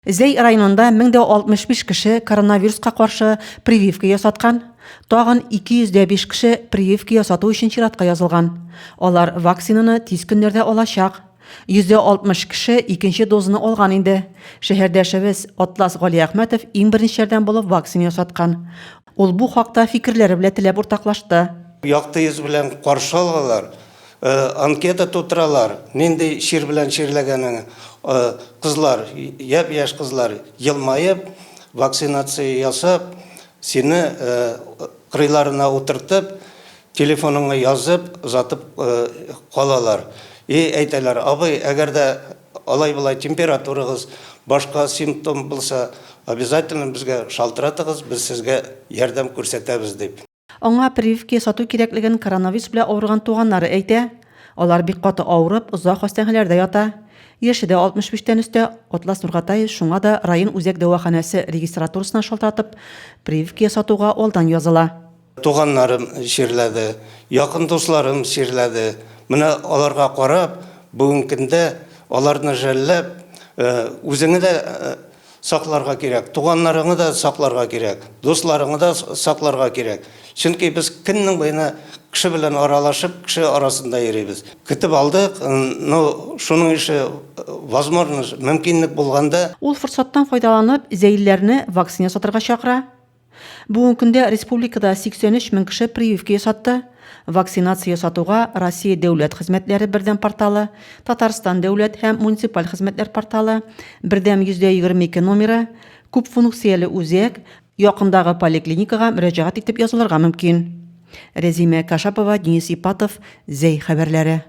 Зәй районында 1065 кеше коронавируска каршы прививка ясаткан. Тагын 205 кеше прививка ясату өчен чиратка язылган. Алар вакцинаны тиз көннәрдә алачак. 60 кеше икенче дозаны алган инде. Шәһәрдәшебез Атлас Галиәхмәтов иң беренчеләрдән булып вакцина ясаткан. Ул бу хакта фикерләре белән теләп уртаклашты. Якты йөз белән каршы алалар. Анкета тутыралар, нинди чир белән чирләгәнеңне. Кызлар, япь-яшь кызлар елмаеп, вакцинация ясап, сине кырыйларына утыртып, телефоныңа язып, озатып калалар. И әйтәләр, абый, әгәр дә алай-болай температурагыз, башка симптом булса, обязательно безгә шалтыратыгыз, без сезгә ярдәм күрсәтәбез, дип. Аңа прививка ясату кирәклеген коронавирус белән авырган туганнары әйтә. Алар бик каты авырып, озак хастаханәләрдә ята. Яше дә 65 тән өстә, Атлас Нургатаев шуңа да район үзәк дәваханәсе регистратурасына шалтыратып, прививка ясатуга алдан языла. Туганнарым чирләде, якын дусларым чирләде. Менә аларга карап, бүгенге көндә аларны жәлләп, үзеңне дә Сакларга кирәк, туганнарыңны да сакларга кирәк, дусларыңны да сакларга кирәк. Чөнки без көннең буена кеше белән аралашып, кеше арасында йөрибез. Көтеп алдык, ну, шуның ише возможность, мөмкинлек булганда. Ул форсаттан файдаланып, зәйлеләрне вакцина ясатырга чакыра. Бүгенге көндә республикада 83 мең кеше прививка ясатты. Вакцинация ясатуга Россия дәүләт хезмәтләре бердәм порталы, Татарстан дәүләт һәм муниципаль хезмәтләр порталы, бердәм 122 номеры, күпфункцияле үзәк, якындагы поликлиникага мөрәҗәгать итеп язылырга мөмкин. Рәзимә Кашапова, Денис Ипатов, Зәй хәбәрләре.